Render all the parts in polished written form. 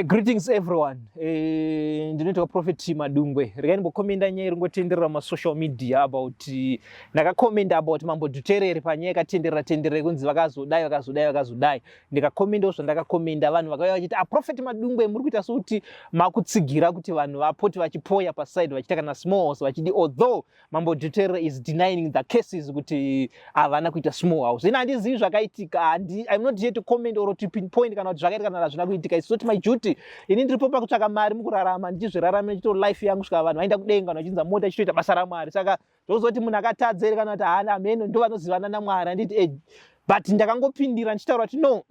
Greetings everyone. Ndinoitwa Prophet Madungwe. Regai ndimbokomenda nyaya iri ngotenderera masocial media about ndakakomenda about Mambo Dhuterere panyaya yakatenderera tenderera kunzi vakazodai vakazodai vakazodai. Ndikakomendawo zvandakakomenda, vanhu vakauya vachiti, "Ah, Prophet Madungwe, muri kuita sokuti makutsigira kuti vanhu vapote vachipoya paside, vachiita kana small house vachidi," although Mambo Dhuterere is denying the cases kuti havana kuita small house. Ini handizivi zvakaitika. I'm not here to comment or to pinpoint kana kuti zvakaitika kana hazvina kuitika. It's not my duty. Ini ndiripo pakutsvaka mari mukurarama, ndichizvirarama, ndichito life yangu kusvika vanhu vaenda kudenga, vanhu vachinza mota, ichitoita basa raMwari. Saka zvozoti munhu akatadza here kana kuti haana, hameno, ndo vanozivana naMwari, handiti? But ndakangopindira ndichitaura kuti no,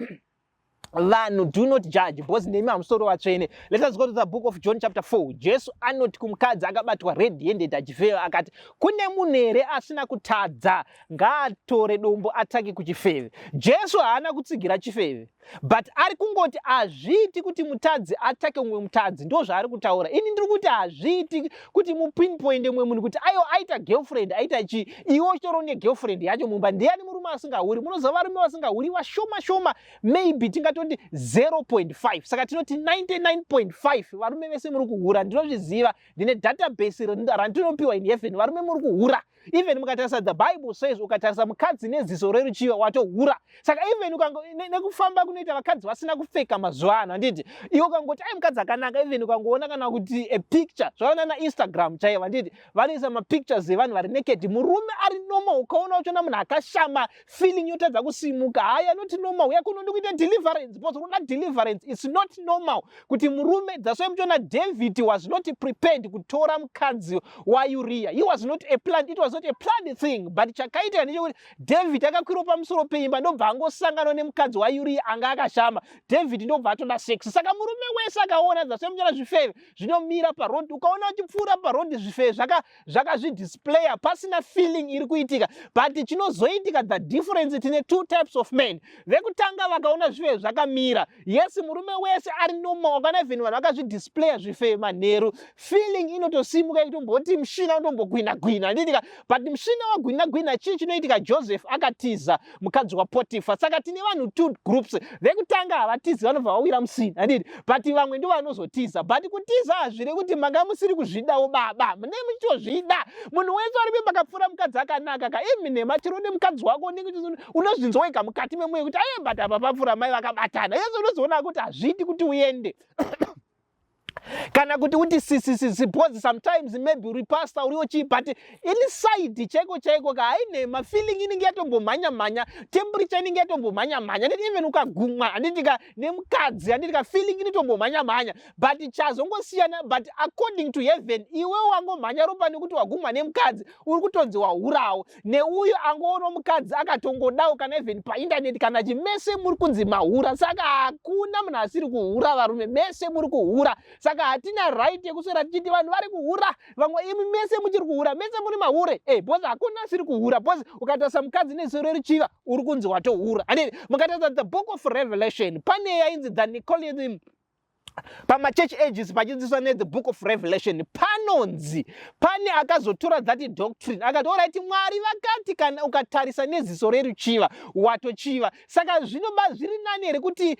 vanhu, do not judge because nemi hamusoro vatsvene. Let us go to the Book of John chapter 4. Jesu anoti kumukadzi akabatwa red handed achifeva, akati, "Kune munhu here asina kutadza? Ngaatore dombo atake kuchifeve." Jesu haana kutsigira chifeve, but ari kungoti hazviiti kuti mutadzi atake mumwe mutadzi. Ndo zvaari kutaura. Ini ndiri kuti hazviiti kuti mupinpointe mumwe munhu kuti aiwa, aita girlfriend, aita chii, iwe uchitoriwo negirlfriend yacho mumba. Ndiani murume asingahuri? Munoziva varume vasingahuri vashoma shoma, maybe tingatoti 0.5. Saka tinoti 99.5 varume vese muri kuhura. Ndinozviziva, ndine database randinopiwa in heaven. Varume muri kuhura. Even mukatarisa, the Bible says ukatarisa mukadzi neziso reruchiva, watohura. Saka even nekufamba kunoita vakadzi vasina kupfeka mazuva ano, handiti? Iwe ukangoti, "Ai, mukadzi akanaka," even ukangoona kana kuti a picture, zvakaona naInstagram chaivo, handiti? Vanoisa mapictures evanhu vari naked. Murume ari normal, ukaona uchiona munhu akashama, feeling yotadza kusimuka. Haya, not normal. Uya kuno ndikuita deliverance because unoda deliverance. It's not normal kuti murume, that's why muchiona David was not prepared kutora mukadzi waUria. He was not a plan, it was not a planned thing, but chakaitika ndechekuti David akakwirawo pamusoro peimba, ndobva angosangana nemukadzi waUria anga akashama. David ndobva atoda sex. Saka murume wese akaona, that's why muchiona zvifeve zvinomira paroad. Ukaona uchipfuura paroad, zvifeve zvakazvidisplaya pasina feeling iri kuitika. But chinozoitika, the difference, tine two types of men. Vekutanga vakaona zvifeve zvakamira, yes, murume wese ari normal, wakaona even vanhu vakazvidisplaya zvifeve manheru, feeling inotosimuka, itomboti mushina unotombogwina gwina, handitika? But mushina wagwina gwina, chii chinoitika? Joseph akatiza mukadzi waPotifa. Saka tine vanhu two groups. Vekutanga havatizi, vanobva vawira musina, handiti? But vamwe ndo vanozotiza. But kutiza hazvire kuti manga musiri kuzvidawo, baba, mune muchitozvida. Munhu wese ari pakapfuura mukadzi akanaka ka, imi nhema, chero nemukadzi wako unozvinzwa wega mukati memwoyo kuti, "Aye, but apa papfuura mai vakabatana." Yese unozoona kuti hazviiti kuti uende kana kuti uti sisisisi, because sometimes maybe uri pastor, uriwo chii, but inside chaiko chaiko ka, hainema, feeling inenge yatombomhanya mhanya, temperature inenge yatombomhanya mhanya, handiti? Even ukagumwa, handiti ka, nemukadzi, handiti ka, feeling inotombomhanya mhanya, but chazongosiyana. But according to heaven, iwe wangomhanya ropa nekuti wagumwa nemukadzi, uri kutonzi wahurawo. Neuyo angoona mukadzi akatongodawo, kana even painternet kana chimese, muri kunzi mahura. Saka hakuna munhu asiri kuhura. Varume mese muri kuhura. Saka hatina right yekuswera tichiti vanhu vari kuhura, vamwe imi mese muchiri kuhura, mese muri mahure, because hakuna asiri kuhura, because ukatarisa mukadzi neziso reruchiva, uri kunzi watohura, handiti? Mukatarisa the Book of Revelation, pane yainzi the Nicolaism pamachurch ages, pachidzidziswa nethe Book of Revelation, panonzi pane akazotora that doctrine akati, "Alright, Mwari vakati kana ukatarisa neziso reruchiva, watochiva." Saka zvinoba zviri nani here kuti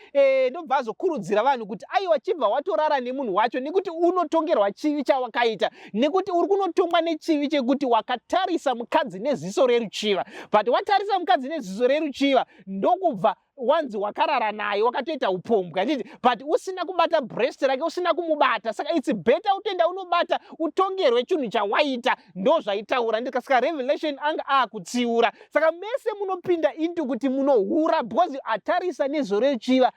ndobva azokurudzira vanhu kuti, "Aiwa, chibva watorara nemunhu wacho, nekuti unotongerwa chivi chawakaita, nekuti uri kunotongwa nechivi chekuti wakatarisa mukadzi neziso reruchiva." But watarisa mukadzi neziso reruchiva, ndokubva wanzi wakarara naye, wakatoita upombwe, handiti? But usina kubata breast rake, usina kumubata. Saka it's better utoenda unobata, utongerwe chinhu chawaita. Ndo zvaitaura ndika. Saka Revelation anga akutsiura. Saka mese munopinda into kuti munohura, because atarisa neziso rechiva,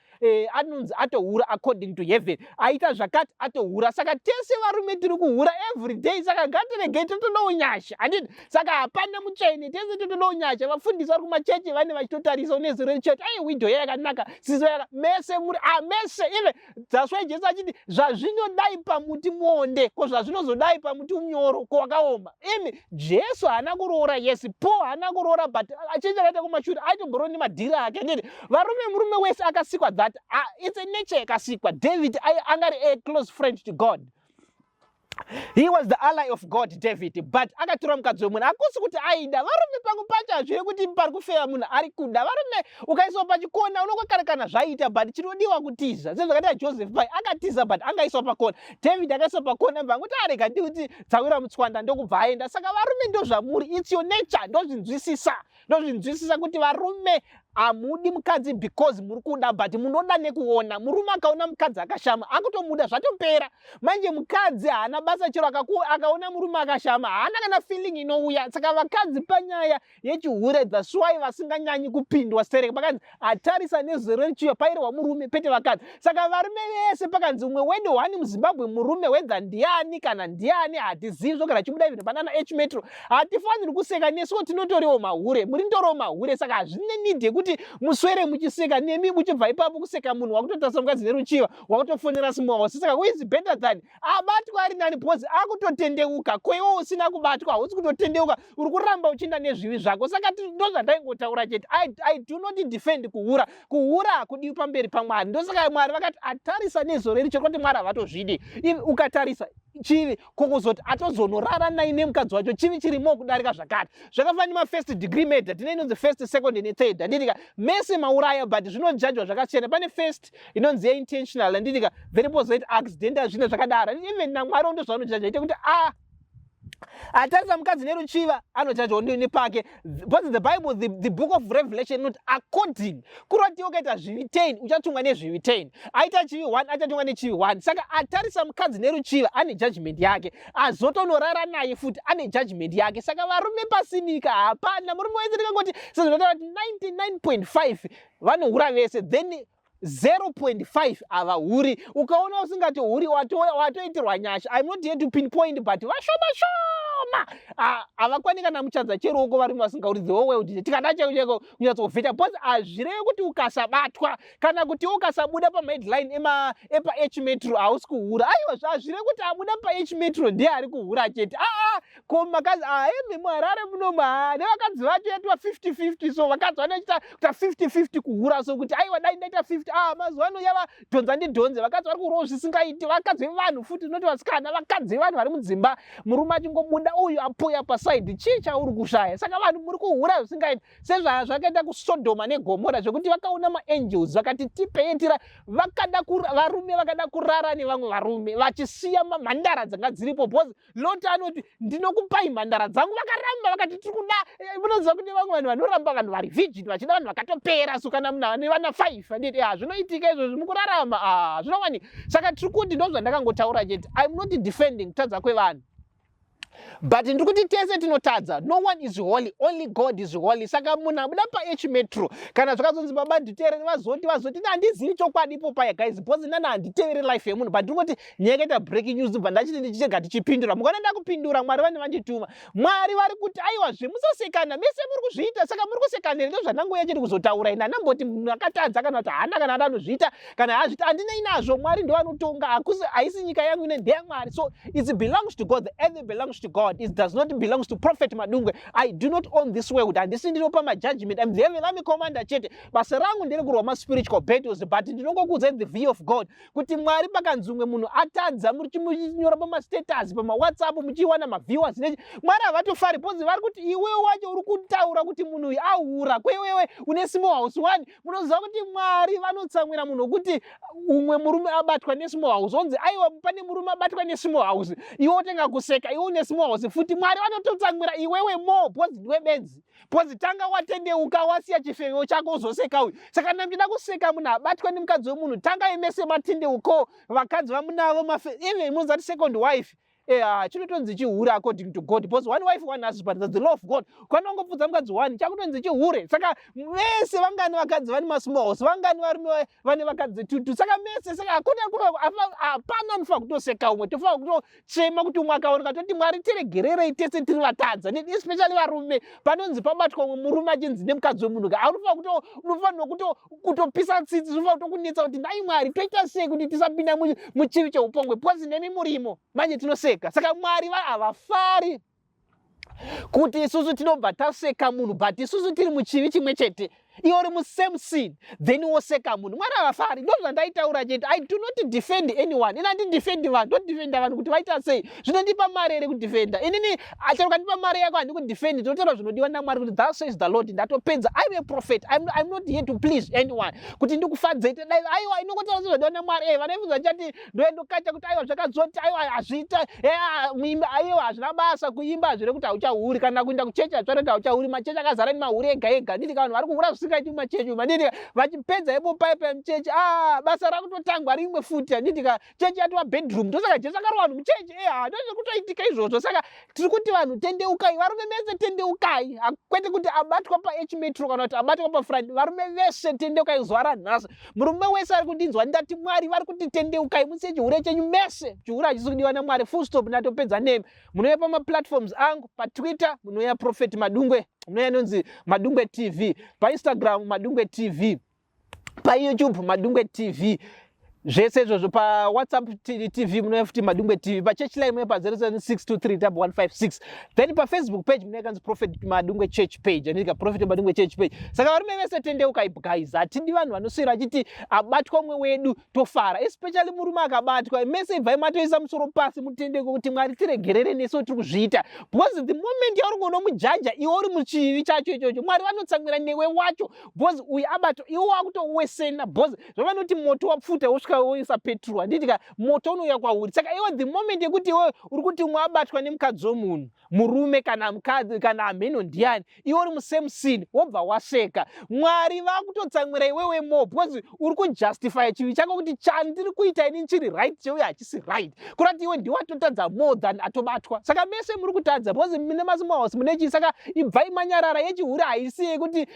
anonzi atohura according to heaven. Aita zvakati, atohura. Saka tese varume tiri kuhura every day. Saka ngatiregei, totodawo nyasha, handiti? Saka hapana mutsvene, tese totodawo nyasha. Vafundisi vari kumachechi vane vachitotarisa neziso rechechi, "Ai, widow yakanaka, siso yaka." Mese muri mese ive. That's why Jesu achiti, "Zvazvinodai pamuti muonde, ko zvazvinozodai pamuti munyoro, ko wakaoma?" Imi, Jesu haana kuroora, yes, Paul haana kuroora, but achinji akaita kumashure aitomboriwo nemadhiri ake, nditi? Varume, murume wese akasikwa that, it's a nature yakasikwa. David angari a close friend to God. He was the ally of God, David, but akatora mukadzi wemunhu. Hakusi kuti aida. Varume pamwe pacho hazvire kuti pari kufeva munhu ari kuda. Varume ukaiswa pachikona unongokarakana zvaita, but chinodiwa kutiza. Sezvakaita Joseph pai akatiza, but angaiswa pakona. David akaiswa pakona, bva angoti arega ndikuti dzawira mutswanda, ndokubva aenda. Saka varume ndozvamuri, it's your nature, ndozvinzwisisa. Ndozvinzwisisa kuti varume hamudi mukadzi because muri kuda, but munoda nekuona. Murume akaona mukadzi akashama akutomuda, zvatopera. Manje mukadzi haana basa, chero akaona murume akashama haana kana feeling inouya. Saka vakadzi panyaya yechihure, that's why vasinganyanyi kupindwa stereke. Pakanzi atarisa nezero rechiyo pairehwa murume pete vakadzi. Saka varume vese pakanzi umwe wedu one muZimbabwe murume, wedza ndiani kana ndiani hatizivi, zvogara chibuda even panana H Metro. Hatifaniri kuseka, nesuwo tinotoriwo mahure, muri ndoriwo mahure. Saka hazvine need yekuti muswere muchiseka nemi muchibva ipapo kuseka munhu wakutotarisa mukadzi neruchiva, wakutofonera small. Saka who is better than abatwa ari nani, because akutotendeuka. Koiwo usina kubatwa hausi kutotendeuka, uri kuramba uchienda nezvivi zvako. Saka ndozvandaingotaura chete. I do not defend kuhura. Kuhura hakudiwi pamberi paMwari. Ndosaka Mwari vakati atarisa nezoro iri, chero kuti Mwari havatozvidi. Ukatarisa chivi kokuzoti atozonorara nai nemukadzi wacho, chivi chirimo kudarika zvakati. Zvakafanana nemafirst degree murder. Tine inonzi first, second nethird, handitika? Mese mauraya, but zvinojajwa zvakasiyana. Pane first inonzi yeintentional, handitika? Then pozoita accidental, zvine zvakadaro. Even naMwari ndo zvavanojaja ite kuti a atarisa mukadzi neruchiva anojajwa nepake, because the Bible, the book of Revelation inoti according kurati ukaita zvivi 10 uchatungwa nezvivi 10, aita chivi 1 achatungwa nechivi 1. Saka atarisa mukadzi neruchiva ane judgment yake, azotonorara naye futi ane judgment yake. Saka varume pasinika hapana murume wese, ndikangoti sezvinotaura kuti 99.5 vanohura vese, then 0.5 havahuri. Ukaona usingatohuri watoitirwa nyasha. I'm not here to pinpoint, but vashoma shoma havakwani kana muchanza cheruoko varume vasingahuri the whole world. Tikada chaiko chaiko kunyatsovheta, because hazvirevi kuti ukasabatwa kana kuti ukasabuda pamaheadline epaH Metro hausi kuhura. Aiwa, hazvirevi kuti abuda paH Metro ndiye ari kuhura chete. Aa, ko makazi aemi muHarare munomu nevakadzi vacho yatova 50-50, so vakadzi vanoita kuita 50-50 kuhura. So kuti aiwa dai ndaita 50, ah, mazuva ano yava dhonza ndidhonze, vakadzi vari kuhurawo zvisingaiti. Vakadzi vevanhu futi, tinoti vasikana, vakadzi vevanhu vari mudzimba, murume achingobuda uyu apoya pasaidi, chii chauri kushaya? Saka vanhu muri kuhura zvisingaiti, sezvazvakaita kuSodhoma neGomora, zvekuti vakaona maangels vakati tipeyetira, vakada varume vakada kurara nevamwe varume vachisiya mhandara dzanga dziripo, because Lot anoti ndinokupai mhandara dzangu, vakaramba vakati tiri kuda. Munoziva kune vamwe vanhu vanoramba vanhu vari virgin vachida vanhu vakatopera. So kana munhu ane vana 5, anditi zvinoitika izvozvi mukurarama, zvinowanika. Saka tiri kuti ndozvandakangotaura chete. I'm not defending kutadza kwevanhu, but ndiri kuti tese tinotadza. No one is holy, only God is holy. Saka munhu abuda paH Metro, kana zvakazonzi baba nditeerere, vazoti handizivi chokwadi ipo paya, guys, because nana handitevere life yemunhu, but ndiri kuti nyaya yakaita breaking news, bva ndachiti ndichitega tichipindura. Mukaona ndakupindura, Mwari vane vandituma. Mwari vari kuti aiwa zve musasekana, mese muri kuzviita, saka muri kusekanira. Ndo zvandangoya chete kuzotaura. Ina handamboti munhu akatadza kana kuti haana kana anozviita kana azviita, handinei nazvo. Mwari ndo vanotonga, hakusi haisi nyika yangu ine, ndeyamwari. So it belongs to God. The earth belongs to God, it does not belongs to Prophet Madungwe. I do not own this world, handisi ndinopa majudgment. I'm the heaven army commander chete. Basa rangu nderekurwa maspiritual battles, but ndinongokuudza the view of God kuti Mwari pakanzi umwe munhu atadza, muchinyora pamastatus, pamawhatsapp, muchiwana maviewers, Mwari havatofari, because vari kuti iwewe wacho uri kutaura kuti munhu uyu ahura, kwewewe une small house one. Munoziva kuti Mwari vanotsamwira munhu wekuti umwe murume abatwa nesmall house, onzi aiwa pane murume abatwa nesmall house, iwe wotenga kuseka, iwe une small house futi. Mwari vanototsamwira iwewe more, because ndiwe benzi, because tanga watendeuka, wasiya chifevo chako, uzoseka uyu. Saka kana muchida kuseka munhu abatwa nemukadzi wemunhu, tanga imese matendeuko. Vakadzi vamunavo, even munoziva kuti second wife chinotonzi chihure according to God, because one wife, one husband, that's the law of God. Kana wangopfudza mukadzi one, chakutonzi chihure. Saka vese vangani vakadzi vane masmall house, vangani varume vane vakadzi tutu? Saka mese, saka hakuna, hapana anofanira kutoseka umwe. Tofanira kutochema kuti umwe akaoneka toti Mwari tiregererei, tese tiri vatadza, especially varume. Panonzi pabatwa umwe murume achinzi nemukadzi wemunhu, unofanirwa kutopisa tsitsi, zvinofanira kutokunetsa kuti nhai Mwari, toita sei kuti tisapinda muchivi cheupongwe, because nemi murimo manje tinoseka. Saka Mwari havafari kuti isusu tinobva taseka munhu, but isusu tiri muchivi chimwe chete. Iwe uri musame scene, then woseka munhu. Mwari havafari. Ndo zvandaitaura chete. I do not defend anyone. Ini handidefendi vanhu. Ndodefenda vanhu kuti vaita sei? Zvinondipa mari here kudefenda inini? Achero kandipa mari yako, handikudefendi. Tinotaura zvinodiwa naMwari kuti "Thus says the Lord." Ndatopedza. I'm a prophet. I'm not here to please anyone, kuti ndikufadze dai. Aiwa, inongotaura sezvadiwa naMwari. Vanaibvunza chati ndoendokacha kuti aiwa, zvakazoti aiwa, hazviita muimba. Aiwa, hazvina basa. Kuimba hazvire kuti hauchahuri, kana kuenda kuchechi hazvare kuti hauchahuri. Machechi akazara nemahuri ega ega. Nditi vanhu vari kuhura zvisingaiti mumachechi umu, handiti? Vachipedza ipo paipa muchechi, a basa rakutotangwa rimwe futi, handiti? Ka chechi yatova bedroom. Ndosaka Jesu akarova vanhu muchechi. Ndozvekutoitika izvozvo. Saka tiri kuti vanhu tendeukai, varume mese tendeukai, kwete kuti abatwa paH Metro kana kuti abatwa pafront. Varume vese tendeukai zuva ranhasi. Murume wese ari kundinzwa, ndati Mwari vari kuti tendeukai, musiye chihure chenyu mese. Chihure hachisi kudiwa naMwari, full stop. Ndatopedza nemi. Munouya pamaplatforms angu, paTwitter munouya Prophet Madungwe, munouya inonzi Madungwe TV, paInstagram Madungwe TV, paYouTube Madungwe TV, zvese izvozvo. PaWhatsApp TV munouya futi Madungwe TV. Pachurch line munouya pa07623156. Then paFacebook page munouya kanzi Prophet Madungwe Church page, andika Prophet Madungwe Church page. Saka varume vese tendeukai, guys. Hatidi vanhu vanoswera vachiti abatwa umwe wedu tofara, especially murume akabatwa. Mese ibvai matoisa musoro pasi, mutendeuke kuti Mwari tiregerere, nesu tiri kuzviita, because the moment yauri kunomujaja iwe uri muchivi chacho ichocho, Mwari vanotsamwira newe wacho, because uyu abatwa, iwe wakutowesena, because zvavanoti moto wapfuta wosvika woisa petrol, handiti ka? Moto unouya kwauri. Saka iwe the moment yekuti iwe uri kuti umwe abatwa nemukadzi womunhu, murume kana mukadzi kana hameno ndiani, iwe uri musame scene, wobva waseka, Mwari vakutotsamwira iwewe more, because uri kujustifya chivi chako kuti chandiri kuita ini chiri right, cheuye hachisi right. Kurati iwe ndiwatotadza more than atobatwa. Saka mese muri kutadza, because mune masmall mune chii. Saka ibvai manyarara. Yechihuri haisi yekuti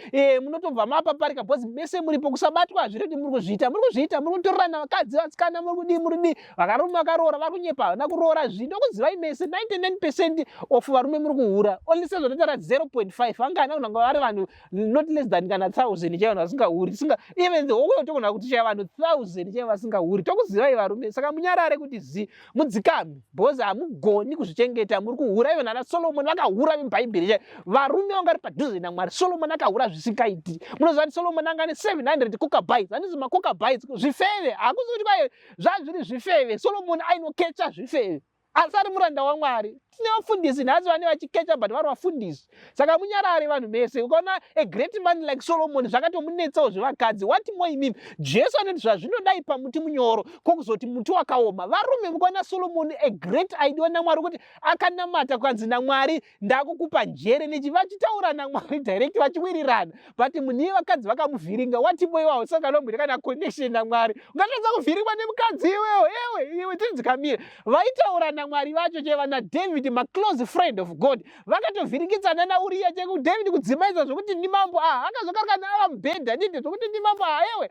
munotobva mapaparika, because mese muripo. Kusabatwa hazviri kuti muri kuzviita, muri kuzviita, muri kutorerana vakadzi, vasikana, muri kudii, muri kudii. Vakarume vakaroora vari kunyepa, havana kuroora. Zvino kuzivai mese, 99% of varume muri kuhura. Only sezvanotaura 0.5 vangana kunanga vari vanhu not less than kana 1000 chaivo vanhu vasingahuri. Even the whole world togona kuti chaivo vanhu 1000 chaivo vasingahuri. Tokuzivai varume. Saka munyarare kuti zi mudzikame, because hamugoni kuzvichengeta, muri kuhura. Even ana Solomon vakahura mubhaibheri chaivo, varume vanga vari padhuze naMwari. Solomon akahura zvisingaiti. Munoziva kuti Solomon anga ane 700 concubines? Handizi maconcubines, zvifeve. Hakuzi kuti kwai zvazviri zvifeve. Solomon ainokecha zvifeve asi ari muranda waMwari. Tine vafundisi nhasi vane vachikecha, but vari vafundisi. Saka munyarare vanhu mese. Ukaona a great man like Solomon zvakatomunetsawo zvevakadzi, what more imimi? Jesu anoti zvazvinodai pamuti munyoro, kwokuzoti muti wakaoma. Varume, mukaona Solomon, a great aidiwa naMwari, kuti akanamata kukanzi naMwari, "Ndakukupa njere," nechi vachitaura naMwari direct, vachiwirirana, but munhu iye vakadzi vakamuvhiringa. What more iwawo? Saka anomboita kana connection naMwari, ungatadza kuvhiringwa nemukadzi iwewo? Ewe iwe, tidzikamire. Vaitaura naMwari vacho cheva naDavid, maclose friend of God, vakatovhiringidzana naUriya cheku David kudzimaidza zvokuti ndimambo. A akazokarikana ava mubhedha nditi zvokuti ndimambo. Aewe,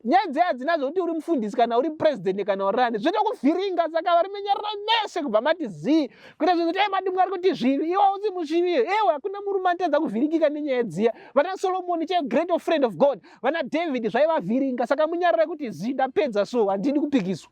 nyaya dzeya hadzina zvokuti uri mufundisi kana uri purezidendi kana uri zvino kuvhiringa. Saka varume, nyarara mese kubva mati zii, kuita zvekuti ei madi Mwari kuti zvivi, iwe usi muzvivi. Ewe, hakuna murume anotadza kuvhiringika nenyaya dziya. Vana Solomoni che great friend of God, vana David, zvaivavhiringa. Saka munyarara kuti zii. Ndapedza, so handidi kupikiswa.